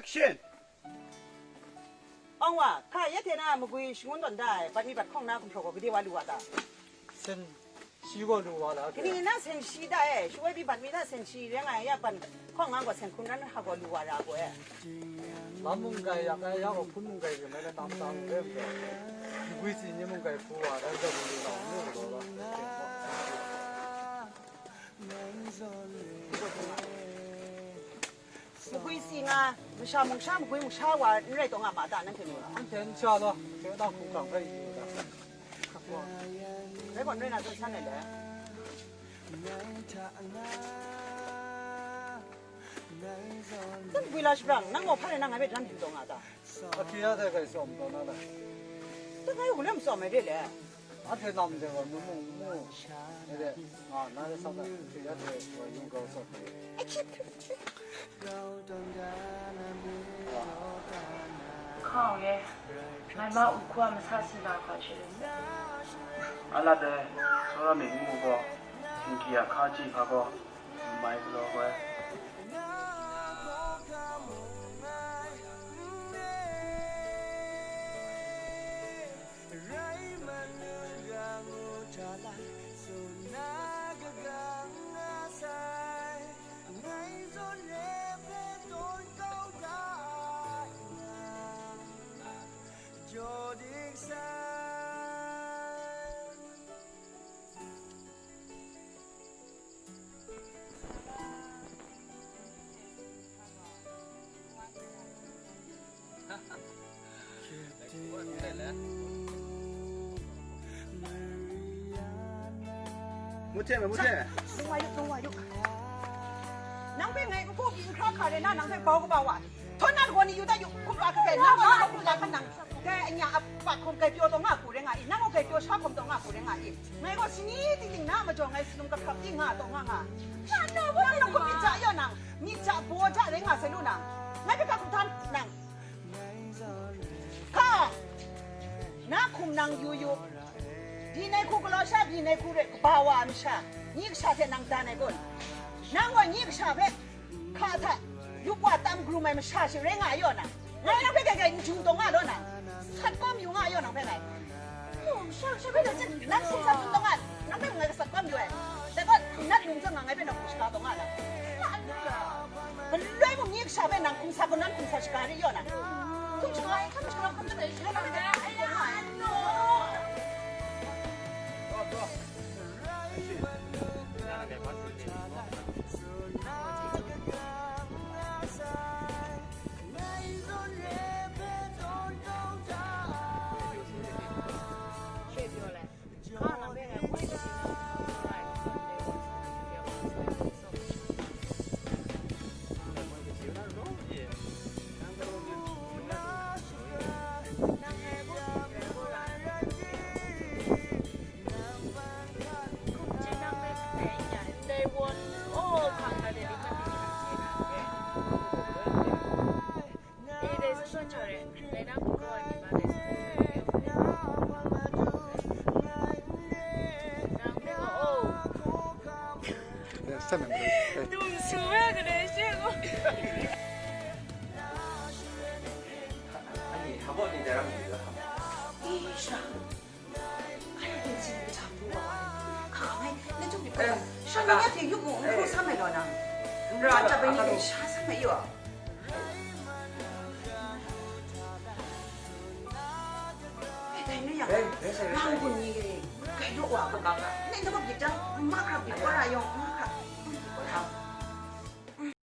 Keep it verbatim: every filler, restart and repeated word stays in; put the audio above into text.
Action! Awng wa, hka ya hte na magwi shangun tawn da ai, bat mi bat hkawng na gumhpraw gaw gade wa lu wa ta? Sen shi gaw lu wa la. Kani na sen shi da e, shawoi pyi bat mi na sen shi rai nga ai, ya ban hkawng nga gaw sen hkun ran hta gaw lu wa ra gaw e. Lam mung kai yak ai, ya gaw hpun mung kai rim ai, na tam tam rai majaw, magwi tsin ni mung kai hpu wa, dan zawn lu na, mu galaw la. Magwi si nga, masha mung sha, magwi mung sha wa n rai taw nga ma ta, nanhte ni? Anhte n sha law, hte dang hkungkang hpe yu u ta. Rai gaw, n rai na, tsun san ai le. Tun gwi la shabrang, nang gaw hpa rai na ngai hpe jan hpyi taw nga ta? Ahkye a dai gai tsawm taw na lai. Tun ngai gaw lem tsawm ai re le. Anhte lam de gaw nu mung mu, e de, nga na de sa na, ahkye a dai gaw yung grau tsawm. Ahkye hpyi. Hkang e, ngai ma u hkwa masa si na hkra shi rai. A lat ai, tsawra myit n mu gaw, htingki a hka chyi hpa gaw, n mai galaw ai. Rai manu gang u hta la, tsun na kagang nga sai, ngai zawn re hpe tawn kau da ai nga, jaw dik sai. Mute, mute. Lung wa yu, lung wa yu. Nang hpe ngai n hku byin hkra hkra re na, nang hpe bau kaba wa. Htawn na lagaw ni yu da yu, hkum ra hkra hkra, nang gaw nang gaw hkum ra hkan nang. Dai anya a pa hkum grai pyaw taw nga hku rai nga i, nang gaw grai pyaw sha hkum taw nga hku rai nga i. Ngai gaw shani ting ting na a majaw ngai salum kaphra pyi nga taw nga nga. Nang, nang hkum myit ja yaw nang, myit ja baw ja rai nga sai lu nang. Ngai hpe ga hkum htan nang. Hka! Na hkum nang yu yu. Byin ai hku galaw sha, byin ai hku re, kaba wa ai masha, nyi kasha hte nang dan ai kun? Nang gaw nyi kasha hpe hka hta yup wa tam grum ai masha shi rai nga ai yaw nang. Ngai nang hpe kai kai n jung taw nga law nang. Sat kawm yu nga ai yaw nang hpe ngai. Oh, sha, sha, bai da, nang sumsat sumsat nga, nang hpe ngai gasat kawm yu ai. Dai gaw, nat num zawn nga ngai hpe nang hkum shaga taw nga na. Galoi mung nye kasha hpe nang hkum sa, kanan hkum sa shaga re yaw na. Hkum shaga, hkum shaga, hkum shaga, hkum shaga, hkum shaga. Sha ni hte yu mu, n hkru sam ai law nang. N ra, n ra, n ra. Sha sam ai yu. Dai ni yang, nang gun ni, gai daw wa, kaga ga. Nai na bap yit jang, ma hkrap byin wa ra yawng,